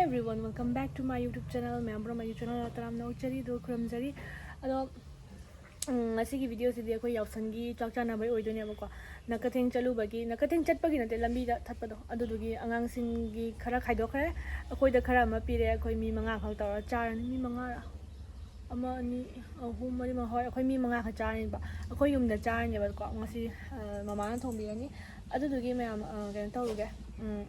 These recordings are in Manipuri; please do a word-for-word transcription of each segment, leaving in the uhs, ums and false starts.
Everyone, welcome back to my YouTube channel. ꯃꯌꯥꯝ ꯄꯨꯝꯅꯃꯛ ꯑꯩꯒꯤ ꯆꯦꯅꯦꯜꯗ ꯇꯔꯥꯝꯅ ꯑꯣꯛꯆꯔꯤ ꯑꯗꯨꯒ ꯈꯨꯔꯨꯝꯖꯔꯤ꯫ ꯑꯗꯣ, ꯎꯝ, ꯉꯁꯤꯒꯤ ꯚꯤꯗꯤꯑꯣꯁꯤꯗꯤ ꯑꯩꯈꯣꯏ ꯌꯥꯎꯁꯪꯒꯤ ꯆꯥꯛ ꯆꯥꯅꯕꯩ ꯑꯣꯏꯗꯣꯏꯅꯦꯕꯀꯣ꯫ ꯅꯀꯊꯦꯡ ꯆꯠꯂꯨꯕꯒꯤ, ꯅꯀꯊꯦꯡ ꯆꯠꯄꯒꯤ ꯅꯠꯇꯦ, ꯂꯝꯕꯤꯗ ꯊꯠꯄꯗꯣ, ꯑꯗꯨꯗꯨꯒꯤ ꯑꯉꯥꯡꯁꯤꯡꯒꯤ ꯈꯔ ꯈꯥꯏꯗꯣꯛꯈ꯭ꯔꯦ꯫ ꯑꯩꯈꯣꯏꯗ ꯈꯔ ꯑꯃ ꯄꯤꯔꯦ꯫ ꯑꯩꯈꯣꯏ ꯃꯤ ꯃꯉꯥꯈꯛ ꯇꯧꯔ ꯆꯥꯔꯅꯤ꯫ ꯃꯤ ꯃꯉꯥꯔ? ꯑꯃ, ꯑꯅꯤ, ꯑꯍꯨꯝ, ꯃꯔꯤ, ꯃꯉꯥ, ꯍꯣꯏ, ꯑꯩꯈꯣꯏ ꯃꯤ ꯃꯉꯥ ꯈꯛ ꯆꯥꯔꯅꯤꯕ꯫ ꯑꯩꯈꯣꯏ ꯌꯨꯝꯗ ꯆꯥꯔꯅꯦꯕꯀꯣ ꯉꯁꯤ꯫ ꯑ, ꯃꯃꯥꯅ ꯊꯣꯡꯕꯤꯔꯅꯤ꯫ ꯑꯗꯨꯗꯨꯒꯤ ꯃꯌꯥꯝ, ꯑ, ꯀꯩꯅꯣ ꯇꯧꯔꯨꯒꯦ꯫ ꯎꯝ,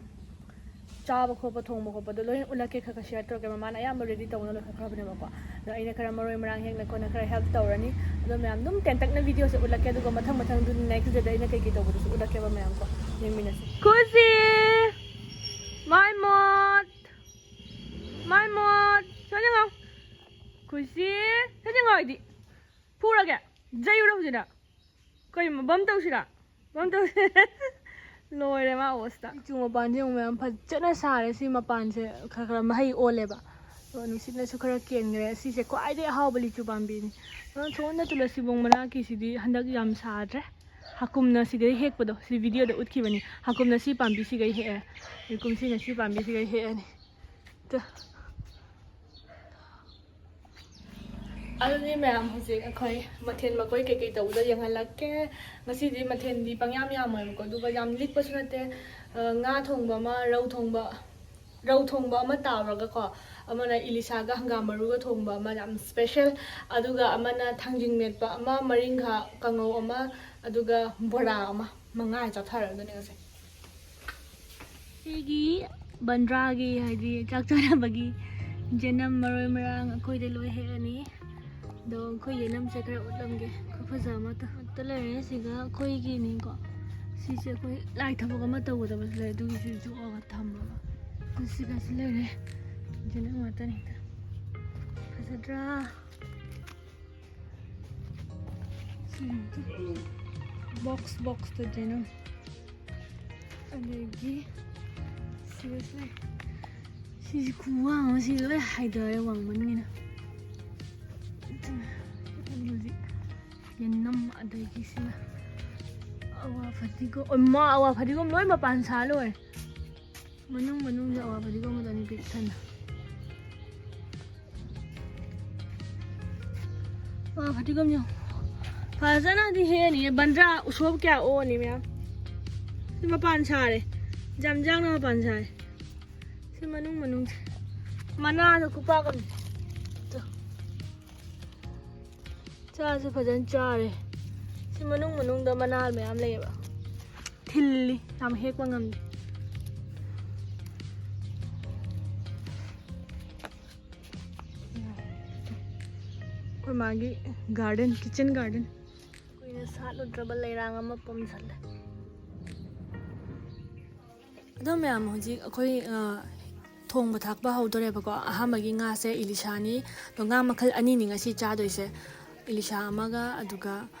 ꯆꯥꯕ ꯈꯣꯠꯄ, ꯊꯣꯡꯕ ꯈꯣꯠꯄꯗꯣ ꯂꯣꯏꯅ ꯎꯠꯂꯛꯀꯦ, ꯈꯔ ꯈꯔ ꯁꯤꯌꯔ ꯇꯧꯔꯛꯀꯦ꯫ ꯃꯃꯥꯅ ꯑꯌꯥꯝꯕ ꯔꯦꯗꯤ ꯇꯧꯕꯅ ꯂꯣꯏꯈꯠꯈ꯭ꯔꯕꯅꯦꯕꯀꯣ꯫ ꯑꯗꯣ ꯑꯩꯅ ꯈꯔ ꯃꯔꯣꯏ ꯃꯔꯥꯡ ꯍꯦꯛꯅ ꯈꯣꯠꯅ ꯈꯔ ꯍꯦꯜꯞ ꯇꯧꯔꯅꯤ꯫ ꯑꯗꯣ ꯃꯌꯥꯝ ꯑꯗꯨꯝ ꯇꯦꯟꯇꯛꯅ ꯚꯤꯗꯤꯑꯣꯁꯦ ꯎꯠꯂꯛꯀꯦ, ꯑꯗꯨꯒ ꯃꯊꯪ ꯃꯊꯪꯗꯨ ꯅꯦꯛꯁ ꯗꯦꯗ ꯑꯩꯅ ꯀꯩꯀꯩ ꯇꯧꯕꯗꯨꯁꯨ ꯎꯠꯂꯛꯀꯦꯕ ꯃꯌꯥꯝꯀꯣ꯫ ꯌꯦꯡꯃꯤꯟꯅꯁꯤ꯫ ꯈꯨꯁꯤ! ꯃꯥꯏ ꯃꯣꯠ! ꯃꯥꯏ ꯃꯣꯠ! ꯁꯣꯏꯗ ꯉꯥꯎ! ꯈꯨꯁꯤ! ꯁꯣꯏꯗ ꯉꯥꯎ ꯑꯩꯗꯤ! ꯐꯨꯔꯒꯦ! ꯖꯩꯔꯨꯔꯣ ꯍꯧꯖꯤꯛꯅ! ꯀꯩ ꯕꯝ ꯇꯧꯁꯤꯔꯥ? ꯕꯝ ꯇꯧꯁꯤꯔꯥ? ꯂꯣꯏꯔꯦ ꯃꯥ ꯑꯣꯁꯇ꯫ ꯂꯤꯆꯨ ꯃꯄꯥꯟꯁꯦ ꯑꯃꯨꯛ ꯃꯌꯥꯝ ꯐꯖꯅ ꯁꯥꯔꯦ꯫ ꯁꯤ ꯃꯄꯥꯟꯁꯦ ꯈꯔ ꯈꯔ ꯃꯍꯩ ꯑꯣꯜꯂꯦꯕ꯫ ꯑꯗꯣ ꯅꯨꯡꯁꯤꯠꯅꯁꯨ ꯈꯔ ꯀꯦꯟꯈ꯭ꯔꯦ꯫ ꯁꯤꯁꯦ ꯈ꯭ꯋꯥꯏꯗꯒꯤ ꯑꯍꯥꯎꯕ ꯂꯤꯆꯨ ꯄꯥꯝꯕꯤꯅꯤ꯫ ꯑꯗꯣ ꯁꯣꯝꯗ ꯇꯨꯂꯁꯤꯕꯣꯡ ꯃꯅꯥꯛꯀꯤꯁꯤꯗꯤ ꯍꯟꯗꯛ ꯌꯥꯝ ꯁꯥꯗ꯭ꯔꯦ꯫ ꯍꯥꯀꯨꯝꯅ ꯁꯤꯗꯩ ꯍꯦꯛꯄꯗꯣ, ꯁꯤ ꯚꯤꯗꯤꯑꯣꯗ ꯎꯠꯈꯤꯕꯅꯤ꯫ ꯍꯥꯀꯨꯝꯅ ꯁꯤ ꯄꯥꯝꯕꯤꯁꯤꯒꯩ ꯍꯦꯛꯑꯦ꯫ ꯑꯗꯩ ꯀꯨꯝꯁꯤꯅ ꯁꯤ ꯄꯥꯝꯕꯤꯁꯤꯒꯩ ꯍꯦꯛꯑꯅꯤ꯫ ꯇ-, ꯑꯗꯨꯗꯤ ꯃꯌꯥꯝ, ꯍꯧꯖꯤꯛ ꯑꯩꯈꯣꯏ ꯃꯊꯦꯜ ꯃꯀꯣꯏ ꯀꯩꯀꯩ ꯇꯧꯕꯗꯣ ꯌꯦꯡꯍꯜꯂꯛꯀꯦ꯫ ꯉꯁꯤꯗꯤ ꯃꯊꯦꯜꯗꯤ ꯄꯪꯌꯥꯝ ꯌꯥꯝꯃꯣꯏꯕꯀꯣ, ꯑꯗꯨꯒ ꯌꯥꯝ ꯂꯤꯛꯄꯁꯨ ꯅꯠꯇꯦ꯫ ꯑ, ꯉꯥ ꯊꯣꯡꯕ ꯑꯃ, ꯔꯧ ꯊꯣꯡꯕ, ꯔꯧ ꯊꯣꯡꯕ ꯑꯃ ꯇꯥꯎꯔꯒꯀꯣ, ꯑꯃꯅ ꯏꯂꯤꯁꯥꯒ ꯍꯪꯒꯥꯝ ꯃꯔꯨꯒ ꯊꯣꯡꯕ ꯑꯃ ꯌꯥꯝ ꯁ꯭ꯄꯦꯁꯦꯜ, ꯑꯗꯨꯒ ꯑꯃꯅ ꯊꯥꯡꯖꯤꯡ ꯃꯦꯠꯄ ꯑꯃ, ꯃꯔꯤꯡꯈꯥ ꯀꯥꯡꯉꯧ ꯑꯃ, ꯑꯗꯨꯒ ꯕꯣꯔꯥ ꯑꯃ, ꯃꯉꯥ ꯆꯥꯊꯔꯗꯣꯏꯅꯦ ꯉꯁꯤ꯫ ꯁꯤꯒꯤ ꯕꯟꯗ꯭ꯔꯥꯒꯤ, ꯍꯥꯏꯗꯤ ꯆꯥꯛ ꯆꯥꯅꯕꯒꯤ ꯌꯦꯅꯝ, ꯃꯔꯣꯏ ꯃꯔꯥꯡ ꯑꯩꯈꯣꯏꯗ ꯂꯣꯏ ꯍꯦꯛꯑꯅꯤ꯫ ꯑꯗꯣ ꯑꯩꯈꯣꯏ ꯌꯦꯅꯝꯁꯦ ꯈꯔ ꯎꯠꯂꯝꯒꯦ꯫ ꯈꯨꯐꯖ ꯑꯃ ꯇ-, ꯑꯃꯠꯇ ꯂꯩꯔꯦ꯫ ꯁꯤꯒ ꯑꯩꯈꯣꯏꯒꯤꯅꯤꯀꯣ꯫ ꯁꯤꯁꯦ ꯑꯩꯈꯣꯏ ꯂꯥꯏ ꯊꯕꯛ ꯑꯃ ꯇꯧꯒꯗꯕꯁꯨ ꯂꯩ, ꯑꯗꯨꯒꯤꯁꯨ ꯌꯣꯛꯑꯒ ꯊꯝꯃꯕ꯫ ꯑꯗꯨ ꯁꯤꯒꯁꯨ ꯂꯩꯔꯦ꯫ ꯌꯦꯅꯝ ꯉꯥꯛꯇꯅꯤꯗ꯫ ꯐꯖꯗ꯭ꯔꯥ? ꯁꯤ ꯕꯣꯛꯁ ꯕꯣꯛꯁꯇ ꯌꯦꯅꯝ꯫ ꯑꯗꯒꯤ ꯁꯤꯗꯁꯨ ꯂꯩ꯫ ꯁꯤꯁꯦ ꯈꯨꯋꯥꯡ ꯑꯃ, ꯁꯤ ꯂꯣꯏ ꯍꯥꯏꯗꯔꯦ ꯋꯥꯡꯃꯟꯒꯤꯅ꯫ ꯑꯗꯨ ꯍꯧꯖꯤꯛ ꯌꯦꯅꯝ, ꯑꯗꯒꯤ ꯁꯤꯅ ꯑꯋꯥ ꯐꯗꯤꯒꯣꯝ꯫ ꯑꯣ, ꯃꯥ ꯑꯋꯥ ꯐꯗꯤꯒꯣꯝ ꯂꯣꯏ ꯃꯄꯥꯟ ꯁꯥ ꯂꯣꯏꯔꯦ꯫ ꯃꯅꯨꯡ ꯃꯅꯨꯡꯁꯦ ꯑꯋꯥ ꯐꯗꯤꯒꯣꯝ ꯃꯇꯝꯅꯤ ꯄꯤꯛ ꯊꯟꯅ꯫ ꯑꯋꯥ ꯐꯗꯤꯒꯣꯝ ꯌꯦꯡꯉꯨ꯫ ꯐꯖꯅꯗꯤ ꯍꯦꯛꯑꯅꯤꯌꯦ꯫ ꯕꯟꯗ꯭ꯔꯥ ꯎꯁꯣꯞ ꯀꯌꯥ ꯑꯣꯛꯑꯅꯤ ꯃꯌꯥꯝ꯫ ꯁꯤ ꯃꯄꯥꯟ ꯁꯥꯔꯦ꯫ ꯖꯝꯖꯥꯡꯅ ꯃꯄꯥꯟ ꯁꯥꯔꯦ꯫ ꯁꯤ ꯃꯅꯨꯡ ꯃꯅꯨꯡꯁꯦ꯫ ꯃꯅꯥꯗꯣ ꯈꯨꯄꯥꯛ ꯑꯃꯅꯤ꯫ ꯇꯨ꯫ ꯆꯥꯁꯦ ꯐꯖꯅ ꯆꯥꯔꯦ꯫ ꯁꯤ ꯃꯅꯨꯡ ꯃꯅꯨꯡꯗ ꯃꯅꯥ ꯃꯌꯥꯝ ꯂꯩꯌꯦꯕ꯫ ꯊꯤꯜꯂꯤ꯫ ꯌꯥꯝ ꯍꯦꯛꯄ ꯉꯝꯗꯦ꯫ ꯑꯩꯈꯣꯏ ꯃꯥꯒꯤ garden, kitchen garden꯫ ꯀꯨꯏꯅ ꯁꯥꯠꯂꯨꯗ꯭ꯔꯕ ꯂꯩꯔꯥꯡ ꯑꯃ ꯄꯣꯝꯁꯜꯂꯦ꯫ ꯑꯗꯣ ꯃꯌꯥꯝ, ꯍꯧꯖꯤꯛ ꯑꯩꯈꯣꯏ, ꯑ, ꯊꯣꯡꯕ ꯊꯥꯛꯄ ꯍꯧꯗꯣꯔꯦꯕꯀꯣ꯫ ꯑꯍꯥꯟꯕꯒꯤ ꯉꯥꯁꯦ ꯏꯂꯤꯁꯥꯅꯤ꯫ ꯑꯗꯣ ꯉꯥ ꯃꯈꯜ ꯑꯅꯤꯅꯤ ꯉꯁꯤ ꯆꯥꯗꯣꯏꯁꯦ, ꯏꯂꯤꯁꯥ ꯑꯃꯒ ꯑꯗꯨꯒ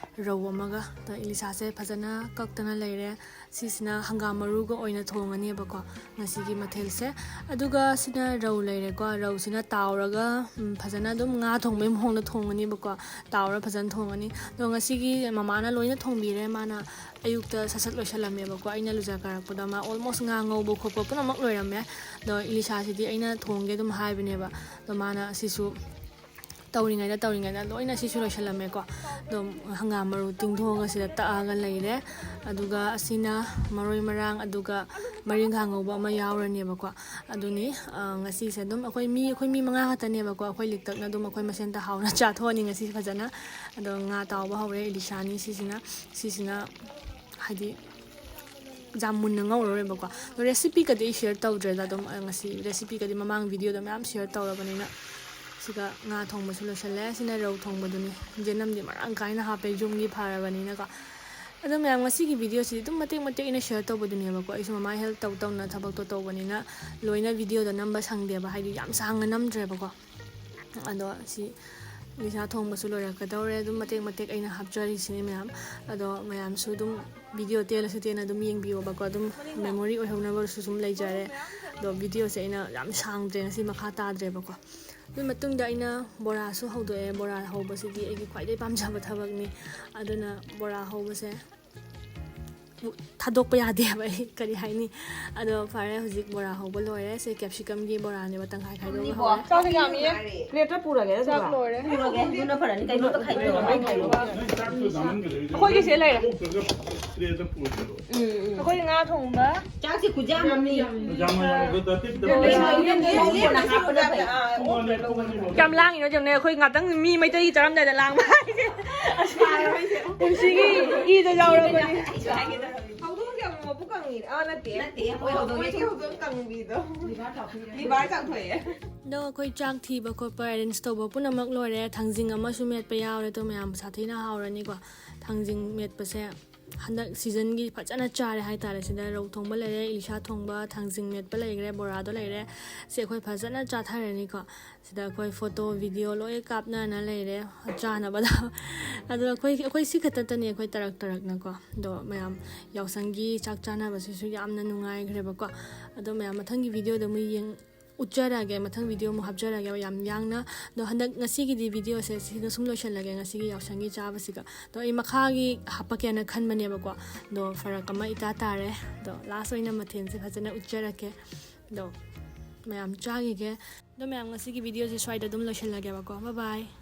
ꯔꯧ ꯑꯃꯒ꯫ ꯑꯗꯣ ꯏꯂꯤꯁꯥꯁꯦ ꯐꯖꯅ ꯀꯛꯇꯅ ꯂꯩꯔꯦ꯫ ꯁꯤꯁꯤꯅ ꯍꯪꯒꯥꯝ ꯃꯔꯨꯒ ꯑꯣꯏꯅ ꯊꯣꯡꯉꯅꯦꯕꯀꯣ ꯉꯁꯤꯒꯤ ꯃꯊꯦꯜꯁꯦ꯫ ꯑꯗꯨꯒ ꯁꯤꯅ ꯔꯧ ꯂꯩꯔꯦꯀꯣ꯫ ꯔꯧꯁꯤꯅ ꯇꯥꯎꯔꯒ, ꯎꯝ, ꯐꯖꯅ ꯑꯗꯨꯝ ꯉꯥ ꯊꯣꯡꯕꯒꯤ ꯃꯑꯣꯡꯗ ꯊꯣꯡꯉꯅꯦꯕꯀꯣ꯫ ꯇꯥꯎꯔ ꯐꯖꯅ ꯊꯣꯡꯉꯅꯤ꯫ ꯑꯗꯣ ꯉꯁꯤꯒꯤ ꯃꯃꯥꯅ ꯂꯣꯏꯅ ꯊꯣꯡꯕꯤꯔꯦ꯫ ꯃꯥꯅ ꯑꯌꯨꯛꯇ ꯁꯠ ꯁꯠ ꯂꯣꯏꯁꯜꯂꯝꯃꯦꯕꯀꯣ꯫ ꯑꯩꯅ ꯂꯨꯖꯥ ꯀꯥꯔꯛꯄꯗ ꯃꯥ almost ꯉꯥ ꯉꯧꯕ ꯈꯣꯠꯄ ꯄꯨꯝꯅꯃꯛ ꯂꯣꯏꯔꯝꯃꯦ꯫ ꯑꯗꯣ ꯏꯂꯤꯁꯥꯁꯤꯗꯤ ꯑꯩꯅ ꯊꯣꯡꯒꯦ ꯑꯗꯨꯝ ꯍꯥꯏꯕꯅꯦꯕ꯫ ꯑꯗꯣ ꯃꯥꯅ ꯁꯤꯁꯨ ꯇꯧꯔꯤꯉꯩꯗ, ꯇꯧꯔꯤꯉꯩꯗ ꯂꯣꯏꯅ ꯁꯤꯁꯨ ꯂꯣꯏꯁꯜꯂꯝꯃꯦꯀꯣ꯫ ꯑꯗꯣ ꯍꯪꯒꯥꯝ ꯃꯔꯨ ꯇꯤꯡꯊꯣꯛꯑꯒ ꯁꯤꯗ ꯇꯛꯑꯒ ꯂꯩꯔꯦ꯫ ꯑꯗꯨꯒ ꯑꯁꯤꯅ ꯃꯔꯣꯏ ꯃꯔꯥꯡ, ꯑꯗꯨꯒ ꯃꯔꯤꯡꯈꯥ ꯉꯧꯕ ꯑꯃ ꯌꯥꯎꯔꯅꯦꯕꯀꯣ꯫ ꯑꯗꯨꯅꯤ, ꯑ, ꯉꯁꯤꯁꯦ ꯑꯗꯨꯝ ꯑꯩꯈꯣꯏ ꯃꯤ, ꯑꯩꯈꯣꯏ ꯃꯤ ꯃꯉꯥ ꯈꯛꯇꯅꯦꯕꯀꯣ꯫ ꯑꯩꯈꯣꯏ ꯂꯤꯛꯇꯛꯅ ꯑꯗꯨꯝ ꯑꯩꯈꯣꯏ ꯃꯁꯦꯟꯇ ꯍꯥꯎꯅ ꯆꯥꯊꯣꯛꯑꯅꯤ ꯉꯁꯤ ꯐꯖꯅ꯫ ꯑꯗꯣ ꯉꯥ ꯇꯥꯎꯕ ꯍꯧꯔꯦ ꯏꯂꯤꯁꯥꯅꯤ꯫ ꯁꯤꯁꯤꯅ, ꯁꯤꯁꯤꯅ ꯍꯥꯏꯗꯤ ꯌꯥꯝ ꯃꯨꯟꯅ ꯉꯧꯔꯔꯣꯏꯕꯀꯣ꯫ ꯑꯗꯣ recipe ꯒꯗꯤ ꯑꯩ share ꯇꯧꯗ꯭ꯔꯦꯗ꯫ ꯑꯗꯨꯝ, ꯑ, ꯉꯁꯤ recipe ꯒꯗꯤ ꯃꯃꯥꯡ video ꯗ ꯃꯌꯥꯝ share ꯇꯧꯔꯕꯅꯤꯅ꯫ ꯁꯤꯒ ꯉꯥ ꯊꯣꯡꯕꯁꯨ ꯂꯣꯏꯁꯜꯂꯦ꯫ ꯁꯤꯅ ꯔꯧ ꯊꯣꯡꯕꯗꯨꯅꯤ꯫ ꯌꯦꯅꯝꯗꯤ ꯃꯔꯥꯡ ꯀꯥꯏꯅ ꯍꯥꯞꯄꯦ, ꯌꯨꯝꯒꯤ ꯐꯔꯕꯅꯤꯅꯀꯣ꯫ ꯑꯗꯣ ꯃꯌꯥꯝ, ꯉꯁꯤꯒꯤ video ꯁꯤꯗꯤ ꯑꯗꯨꯝ ꯃꯇꯦꯛ ꯃꯇꯦꯛ ꯑꯩꯅ share ꯇꯧꯕꯗꯨꯅꯦꯕꯀꯣ꯫ ꯑꯩꯁꯨ ꯃꯃꯥ help ꯇꯧ ꯇꯧꯅ ꯊꯕꯛꯇꯣ ꯇꯧꯕꯅꯤꯅ ꯂꯣꯏꯅ video ꯗ ꯅꯝꯕ ꯁꯪꯗꯦꯕ, ꯍꯥꯏꯗꯤ ꯌꯥꯝ ꯁꯥꯡꯅ ꯅꯝꯗ꯭ꯔꯦꯕꯀꯣ꯫ ꯑꯗꯣ ꯁꯤ ꯏꯂꯤꯁꯥ ꯊꯣꯡꯕꯁꯨ ꯂꯣꯏꯔꯛꯀꯗꯧꯔꯦ꯫ ꯑꯗꯨꯝ ꯃꯇꯦꯛ ꯃꯇꯦꯛ ꯑꯩꯅ ꯍꯥꯞꯆꯔꯤꯁꯤꯅꯤ ꯃꯌꯥꯝ꯫ ꯑꯗꯣ ꯃꯌꯥꯝꯁꯨ ꯑꯗꯨꯝ video ꯇꯦꯜꯂꯁꯨ ꯇꯦꯟꯅ ꯑꯗꯨꯝ ꯌꯦꯡꯕꯤꯌꯣꯕꯀꯣ꯫ ꯑꯗꯨꯝ memory ꯑꯣꯏꯍꯧꯅꯕꯁꯨ ꯁꯨꯝ ꯂꯩꯖꯔꯦ꯫ ꯑꯗꯣ video ꯁꯦ ꯑꯩꯅ ꯌꯥꯝ ꯁꯥꯡꯗ꯭ꯔꯦ ꯉꯁꯤ, ꯃꯈꯥ ꯇꯥꯗ꯭ꯔꯦꯕꯀꯣ꯫ ꯑꯗꯨꯒꯤ ꯃꯇꯨꯡꯗ ꯑꯩꯅ ꯕꯣꯔꯥꯁꯨ ꯍꯧꯗꯣꯛꯑꯦ꯫ ꯕꯣꯔꯥ ꯍꯧꯕꯁꯤꯗꯤ ꯑꯩꯒꯤ ꯈ꯭ꯋꯥꯏꯗꯒꯤ ꯄꯥꯝꯖꯕ ꯊꯕꯛꯅꯤ꯫ ꯑꯗꯨꯅ ꯕꯣꯔꯥ ꯍꯧꯕꯁꯦ ꯊꯥꯗꯣꯛꯄ ꯌꯥꯗꯦꯕ ꯑꯩ꯫ ꯀꯔꯤ ꯍꯥꯏꯅꯤ? ꯑꯗꯣ ꯐꯔꯦ, ꯍꯧꯖꯤꯛ ꯕꯣꯔꯥ ꯍꯧꯕ ꯂꯣꯏꯔꯦ꯫ ꯁꯦ ꯀꯦꯞꯁꯤꯀꯝꯒꯤ ꯕꯣꯔꯥꯅꯦꯕ, ꯇꯪꯈꯥꯏ ꯈꯥꯏꯗꯣꯛꯑꯒ ꯍꯧꯔꯦ꯫ ꯆꯥꯛꯁꯦ ꯌꯥꯝꯃꯤꯌꯦ꯫ ꯄ꯭ꯂꯦꯠꯇ ꯄꯨꯔꯒꯦ, ꯆꯥꯛ ꯑꯗꯨꯒ ꯂꯣꯏꯔꯦ꯫ ꯑꯗꯨꯅ ꯐꯔꯅꯤ꯫ ꯀꯩꯅꯣꯝꯇ ꯈꯥꯏꯗꯣꯛꯑꯣ, ꯑꯩ ꯈꯥꯏꯗꯣꯛꯑꯣ꯫ ꯑꯩꯈꯣꯏꯒꯤ ꯁꯤꯗ ꯂꯩꯔꯦ꯫ ꯎꯝ, ꯎꯝ꯫ ꯑꯩꯈꯣꯏ ꯉꯥ ꯊꯣꯡꯕ꯫ ꯆꯥꯛꯁꯦ ꯈꯨꯖꯥꯝ ꯑꯃꯅꯤ꯫ ꯀꯌꯥꯝ ꯂꯥꯡꯉꯤꯅꯣ ꯌꯦꯡꯉꯨꯅꯦ, ꯑꯩꯈꯣꯏ ꯉꯥꯛꯇꯪ ꯃꯤ ꯃꯩꯇꯩꯒꯤ ꯆꯥꯔꯝꯗꯥꯏꯗ ꯂꯥꯡꯕ ꯍꯥꯏꯁꯦ꯫ ꯄꯨꯟꯁꯤꯒꯤ ꯏꯗ ꯌꯥꯎꯔꯕꯅꯤ꯫ ꯍꯧꯗꯣꯡꯁꯦ ꯑꯃꯨꯛ ꯃꯕꯨꯛ ꯀꯪꯉꯤꯔ? ꯑꯥ, ꯅꯠꯇꯦ꯫ ꯅꯠꯇꯦ, ꯃꯣꯏ ꯍꯧꯗꯣꯡꯁꯦ ꯃꯣꯏꯒꯤ ꯍꯧꯗꯣꯡ ꯀꯪꯕꯤꯗꯣ꯫ ꯂꯤꯚꯔ ꯆꯥꯎꯊꯣꯛꯑꯦ꯫ ꯑꯗꯣ ꯑꯩꯈꯣꯏ ꯆꯥꯛ ꯊꯤꯕ ꯈꯣꯠꯄ ꯑꯦꯔꯦꯟꯖ ꯇꯧꯕ ꯄꯨꯝꯅꯃꯛ ꯂꯣꯏꯔꯦ꯫ ꯊꯥꯡꯖꯤꯡ ꯑꯃꯁꯨ ꯃꯦꯠꯄ ꯌꯥꯎꯔꯦ꯫ ꯑꯗꯣ ꯃꯌꯥꯝ ꯁꯥꯊꯤꯅ ꯍꯥꯎꯔꯅꯤꯀꯣ꯫ ꯊꯥꯡꯖꯤꯡ ꯃꯦꯠꯄꯁꯦ ꯍꯟꯗꯛ ꯁꯤꯖꯟꯒꯤ ꯐꯖꯅ ꯆꯥꯔꯦ ꯍꯥꯏꯇꯥꯔꯦ꯫ ꯁꯤꯗ ꯔꯧ ꯊꯣꯡꯕ ꯂꯩꯔꯦ, ꯏꯂꯤꯁꯥ ꯊꯣꯡꯕ, ꯊꯥꯡꯖꯤꯡ ꯃꯦꯠꯄ ꯂꯩꯈ꯭ꯔꯦ, ꯕꯣꯔꯥꯗꯣ ꯂꯩꯔꯦ꯫ ꯁꯤ ꯑꯩꯈꯣꯏ ꯐꯖꯅ ꯆꯥꯊꯔꯅꯤꯀꯣ꯫ ꯁꯤꯗ ꯑꯩꯈꯣꯏ ꯐꯣꯇꯣ, ꯚꯤꯗꯤꯑꯣ ꯂꯣꯏ ꯀꯥꯞꯅꯅ ꯂꯩꯔꯦ ꯆꯥꯅꯕꯗ꯫ ꯑꯗꯣ ꯑꯩꯈꯣꯏ, ꯑꯩꯈꯣꯏ ꯁꯤ ꯈꯛꯇ ꯅꯠꯇꯅꯤ, ꯑꯩꯈꯣꯏ ꯇꯔꯛ ꯇꯔꯛꯅꯀꯣ꯫ ꯑꯗꯣ ꯃꯌꯥꯝ ꯌꯥꯎꯁꯪꯒꯤ ꯆꯥꯛ ꯆꯥꯅꯕꯁꯤꯁꯨ ꯌꯥꯝꯅ ꯅꯨꯡꯉꯥꯏꯈ꯭ꯔꯦꯕꯀꯣ꯫ ꯑꯗꯣ ꯃꯌꯥꯝ ꯃꯊꯪꯒꯤ ꯚꯤꯗꯤꯑꯣꯗ ꯑꯃꯨꯛ ꯌꯦꯡ-, ꯎꯠꯆꯔꯛꯑꯒꯦ, ꯃꯊꯪ ꯚꯤꯗꯤꯑꯣ ꯑꯃꯨꯛ ꯍꯥꯞꯆꯔꯛꯑꯒꯦ꯫ ꯌꯥꯝ ꯌꯥꯡꯅ꯫ ꯑꯗꯣ ꯍꯟꯗꯛ ꯉꯁꯤꯒꯤꯗꯤ ꯚꯤꯗꯤꯑꯣꯁꯦ ꯁꯤꯒ ꯁꯨꯝ ꯂꯣꯏꯁꯤꯜꯂꯒꯦ, ꯉꯁꯤꯒꯤ ꯌꯥꯎꯁꯪꯒꯤ ꯆꯥꯕꯁꯤꯒ꯫ ꯑꯗꯣ ꯑꯩ ꯃꯈꯥꯒꯤ ꯍꯥꯞꯄꯛꯀꯦꯅ ꯈꯟꯕꯅꯦꯕꯀꯣ, ꯑꯗꯣ ꯐꯔꯛ ꯑꯃ ꯏꯇꯥ ꯇꯥꯔꯦ꯫ ꯑꯗꯣ ꯂꯥꯁ ꯑꯣꯏꯅ ꯃꯊꯦꯜꯁꯦ ꯐꯖꯅ ꯎꯠꯆꯔꯛꯀꯦ꯫ ꯑꯗꯣ ꯃꯌꯥꯝ ꯆꯥꯈꯤꯒꯦ꯫ ꯑꯗꯣ ꯃꯌꯥꯝ, ꯉꯁꯤꯒꯤ ꯚꯤꯗꯤꯑꯣꯁꯦ ꯁ꯭ꯋꯥꯏꯗ ꯑꯗꯨꯝ ꯂꯣꯏꯁꯤꯜꯂꯒꯦꯕꯀꯣ꯫ Bye bye꯫